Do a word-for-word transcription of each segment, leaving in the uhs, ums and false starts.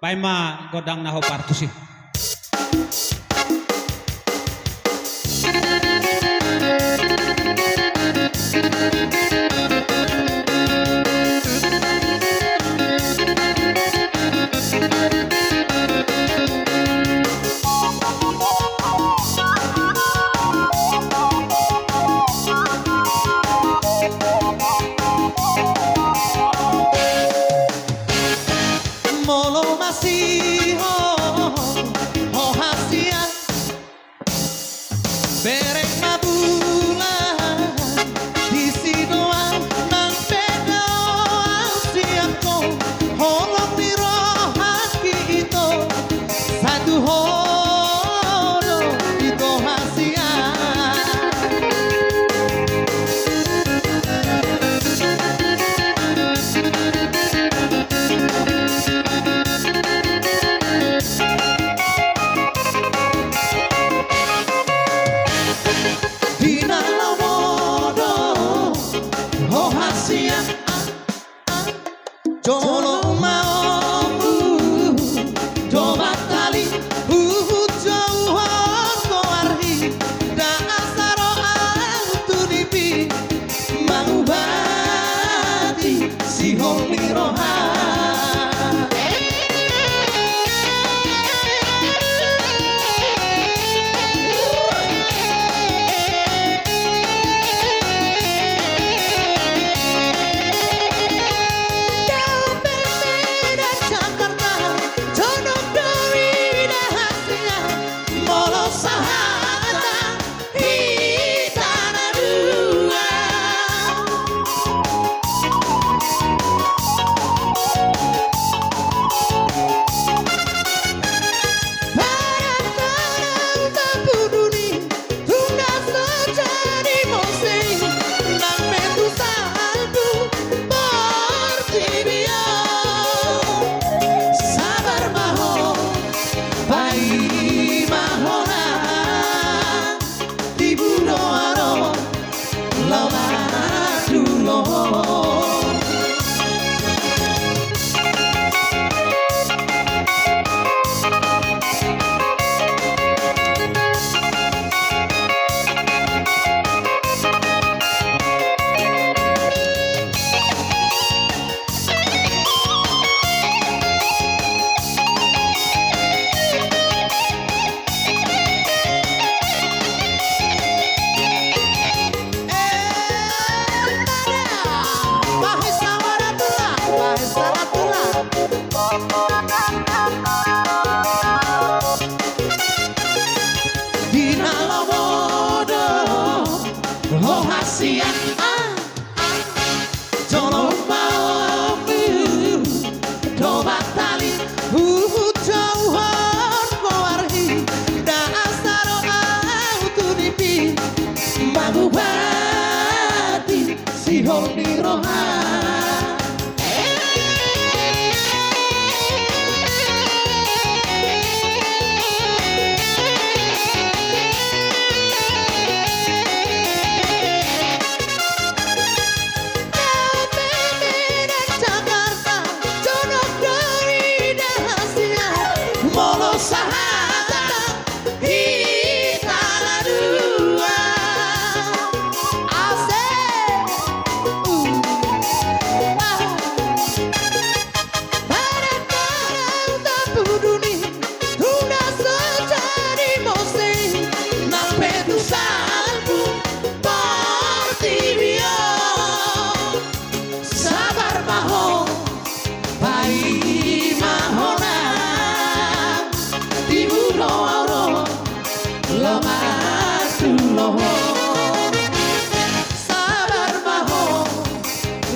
Paima gondang na hombar tusi. Molo masihol ho hasian, bereng ma bulan, disi do au nang pe do au sian ho, holong ni rohangki ito, satu ho do ito hasian. Di na lomo do ho hasian, jolo umaomu do batali, huhut jouhon goar i, da asa ro au tu nipi, mangubati sihol ni roha. Dao pe Medan Jakarta, jonok do i da hasian, molo sahata hita na dua. Barat tanau tampuduni, tunda so jadi muse, nang pe tu salpu portibi on. Sabar ma ho, paima hona, tibu do au ro, lomak tu lohot. Di na lomo do ho hasian, ah, ah, jolo umaomu do batali, huhut jouhon goar i, da asa ro au tu nipi, mangubati sihol ni roha. Dao pe Medan Jakarta, jonok do i da hasian, molo sahata hita na dua. Asik. Uh. Ah. Barat tanau tampuduni, tunda so jadi muse, nang pe tu salpu portibi on. Sabar ma ho, paima hona, tibu do au ro, lomak tu lohot. Sabar ma ho,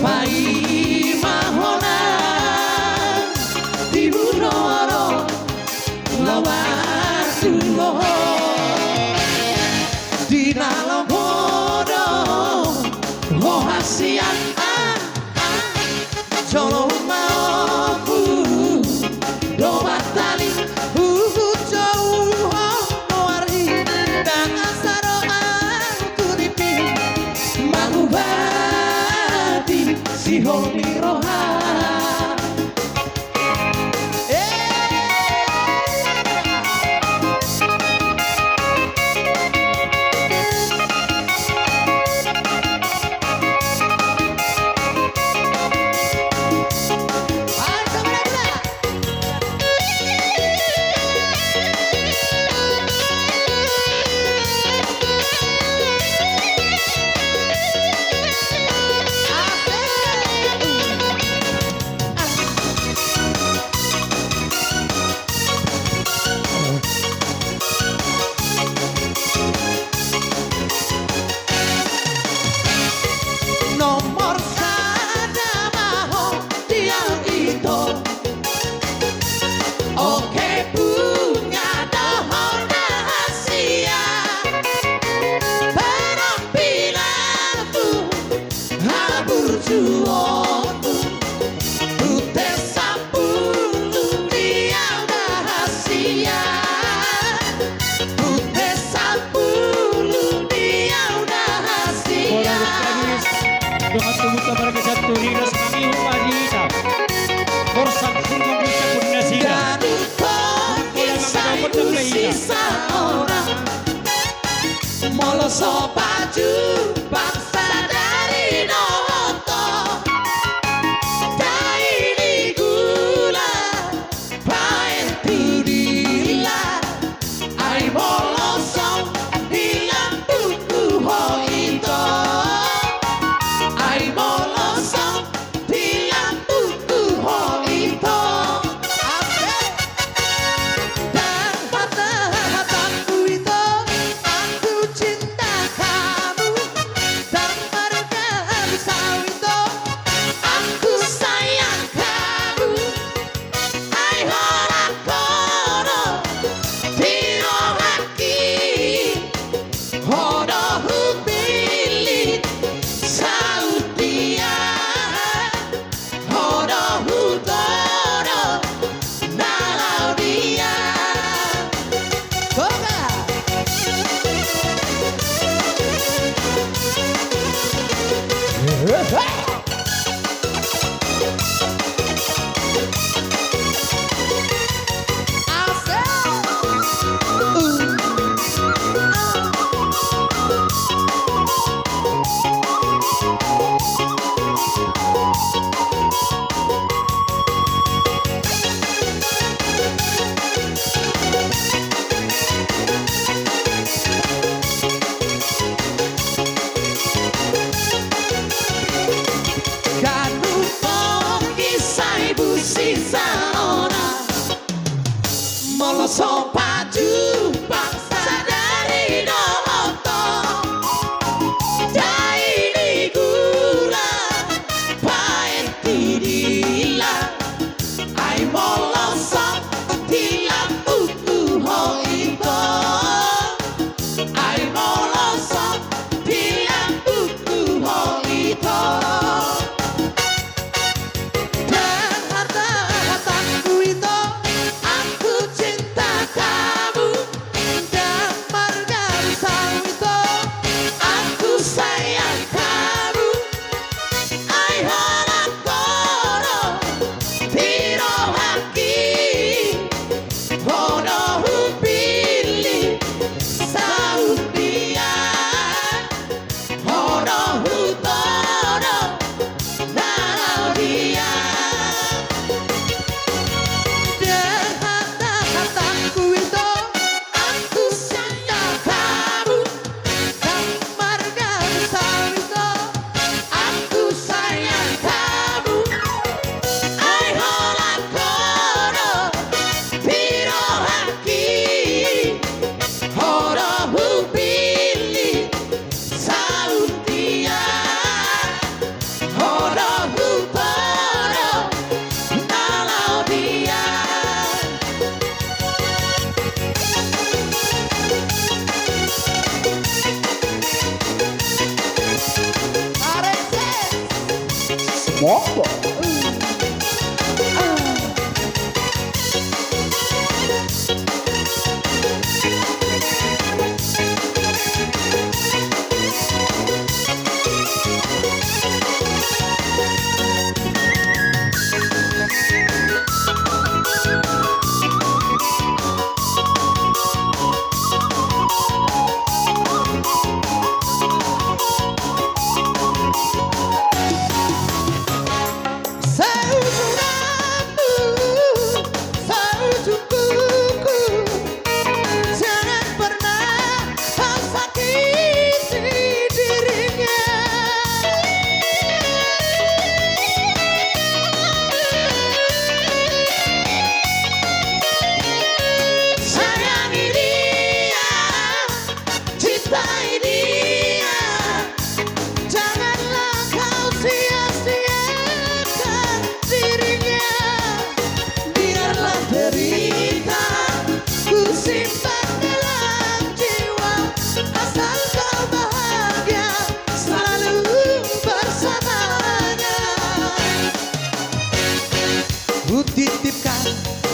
paima hona, tibu do au ro, lomak tu lohot. Di na lomo do ho hasian, ah, ah, jolo umaomu do batali, huhut jouhon goar i, da asa ro au tu nipi, mangubati sihol ni roha. Eh, Oke punya dohot rahasia, penampilanmu haburjuonmu, pute sampulu di au rahasia, pute sampulu di au rahasia. Dongan tubu ta marga Sianturi, las mangihut ma di hita. Borsak hurma busa pun nasida. Ganup tonggi sai busi saonang. Molo so pajumpang sadari dohot ho. Dai ni gula. Paet tu dila, ai molo so di lambungku ho ito, ai molo so di lambungku ho ito. Asik. Dang marga hatanku ito, aku cinta kamu. Dang marga rusau ito, aku sayang kamu. Ai holan ho do di rohangki, ho do hupillit saut dia, ho do hutodop na laho dia. Boga. Ganup tonggi sai busi saonang. Molo so pajumpang sadari dohot ho. Dai ni gula, paet tu dila. Ai molo so di lambungku ho ito, ai molo so di lambungku ho ito. Dang harta hatanku ito, aku cinta kamu. Dang marga rusau ito, aku sayang kamu. Ai holan ho do di rohangki,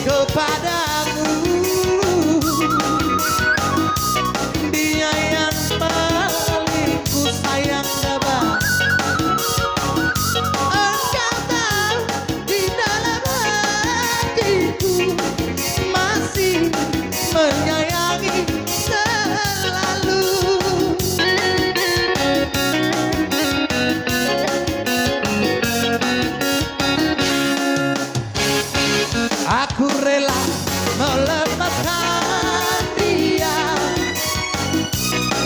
kepadamu. Dia yang paling ku sayang, Baba. Engkau tahu di dalam hatiku masih menyayangi selalu. Aku rela melepaskan dia,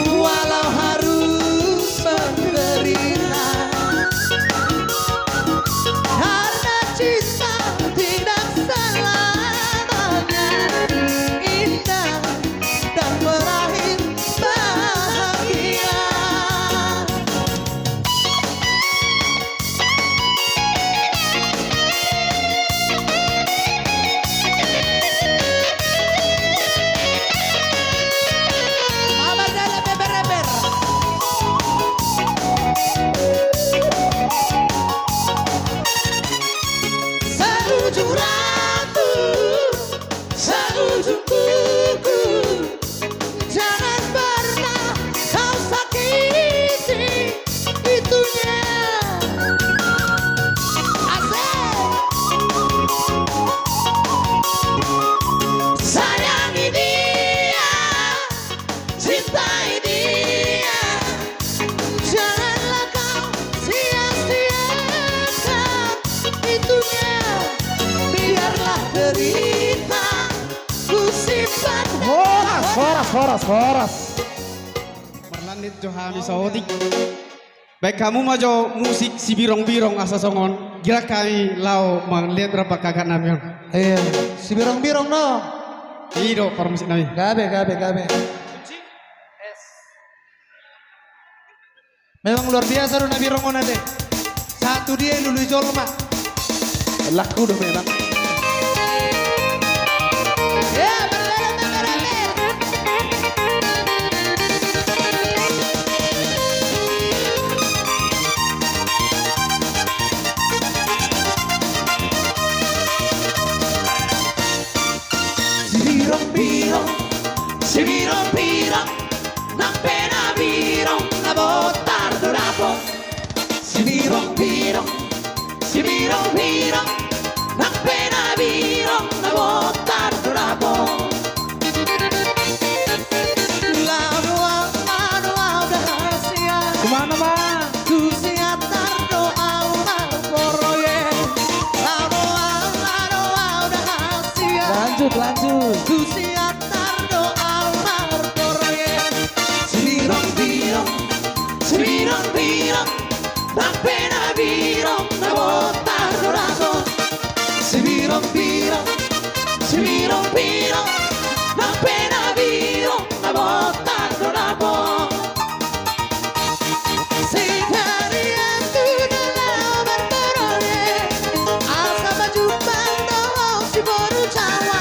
walau harus menderita. Karena cinta tidak selamanya indah dan berakhir bahagia. Seujung rambut, seujung kuku, jangan pernah kau sakiti itunya. Asik. Sayangi dia, cintai dia, janganlah kau sia-siakan itunya. Biarlah derita ku simpan. Horas, horas, horas, horas. Marlanjut jo hami saotik. Baen hamu ma jo musik sibirong-birong asa songon. Gira hami laho mangaliat rap angka anak nami on. Iya, sibirong-birong no. I do parmusik nami. Gabe, gabe, gabe. Memang luar biasa do na birong on ate. Sahat tu dia i lului jolma. Laku do memang. Ya, berlele, berlele. Sibirong-birong, sibirong-birong, nang pe na birong na botar do dapot. Sibirong-birong, sibirong-birong, nang pe na birong na botar do dapot. Laho au, laho au da sian. Kemana, Bang? Tu Siantar do au marproyek. Laho au, laho au da sian. Lanjut, lanjut. Tu Siantar do au marproyek. Sibirong-birong, sibirong-birong, nang pe na birong na botar do dapot. Sibirong-birong, sibirong-birong, nang pe na birong na botar do dapot. Singkarian tu na laho marproyek, asa pajumpang do ho siboru Jawa.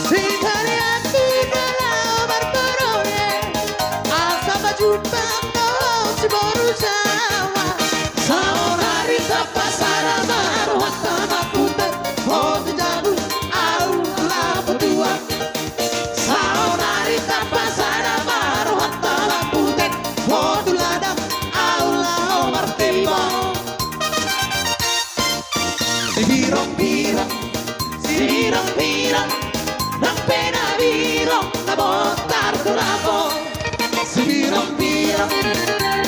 Singkarian tu na laho marproyek, asa pajumpang do ho siboru Jawa. Saonari tapasada ma rohanta mambutek, ho tu jabu au laho tuak. Saonari tapasada ma rohanta mambutek, ho tu ladang au laho martimbang. Sibirong-birong, sibirong-birong, nang pe na birong na botar do dapot. Sibirong-birong,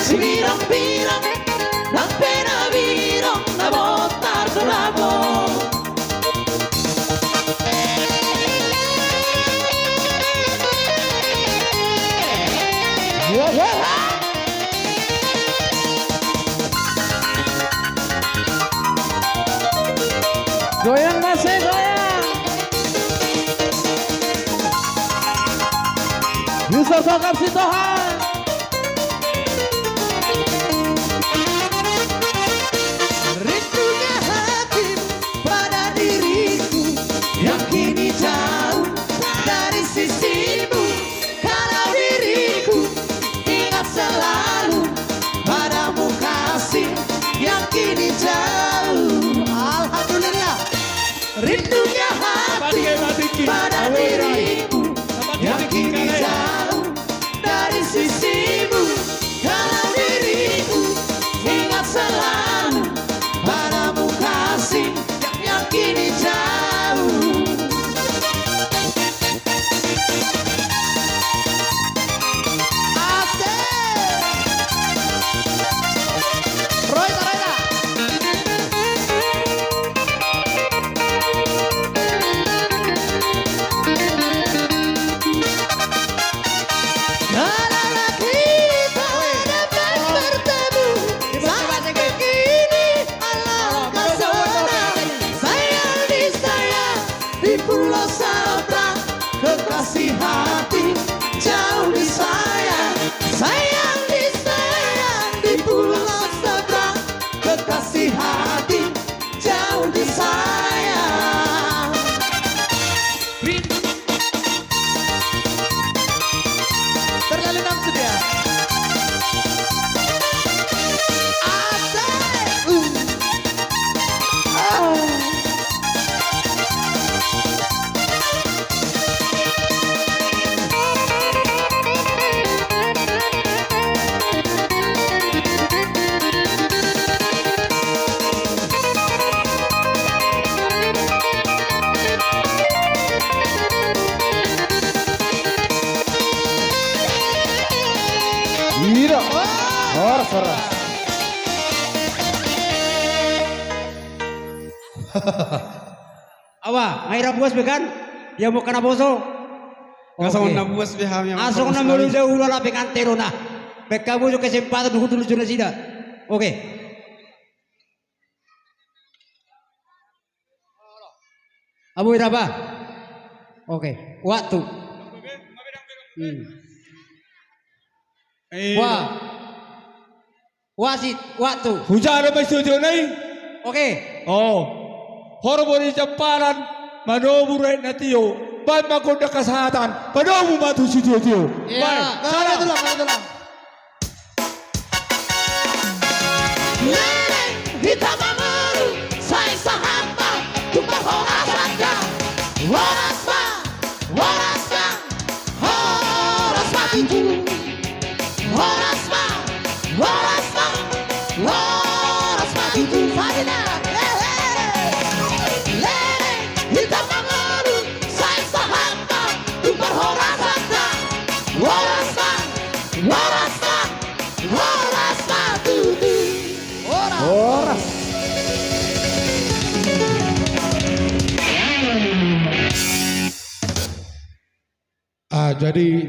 sibirong-birong, nang pe na birong na botar do dapot. Goyang ma se, goyang. User Tokar Sitohang. Rindunya hatimu pada diriku yang kini jauh dari sisimu. Kalau diriku ingat selalu padamu kasih yang kini jauh. Alhamdulillah. Rindunya hati Pulau seberang kekasih hati jauh disayang, sayang disayang di pulau seberang kekasih hati jauh disayang. Terlalu nafsu dia. Asik. Uh. Ah. Ida. Horas, horas. Awa, nga hira puas be kan? Ia mo kana boso. Nga songon na puas be hami. Nga songon na molo jauh ulala be kan terona. Be ka boso kesempatan hutu lucu nasida. Oke. Abu iraba. Oke, waktu. Hmm. Eh. Wah. Wasit, waktu. Hujaha do ma studio nai. Oke. Oh. Horbo ni jampalan, manomu raek na tio, baen ma gondang hasahatan, panomu ma tu sitiotio. Iya. Baen, salam. Tulang, tulang. Leleng hita mangolu, sai sahat ma tu parhorasan da. Horas ma, horas ma, horas ma tutu. Horas ma, horas ma, horas ma tutu. Sadina, hehe. Leleng hita mangolu, sai sahat ma tu parhorasan da. Horas ma, horas ma, horas ma tutu. Horas. Horas. Ah, jadi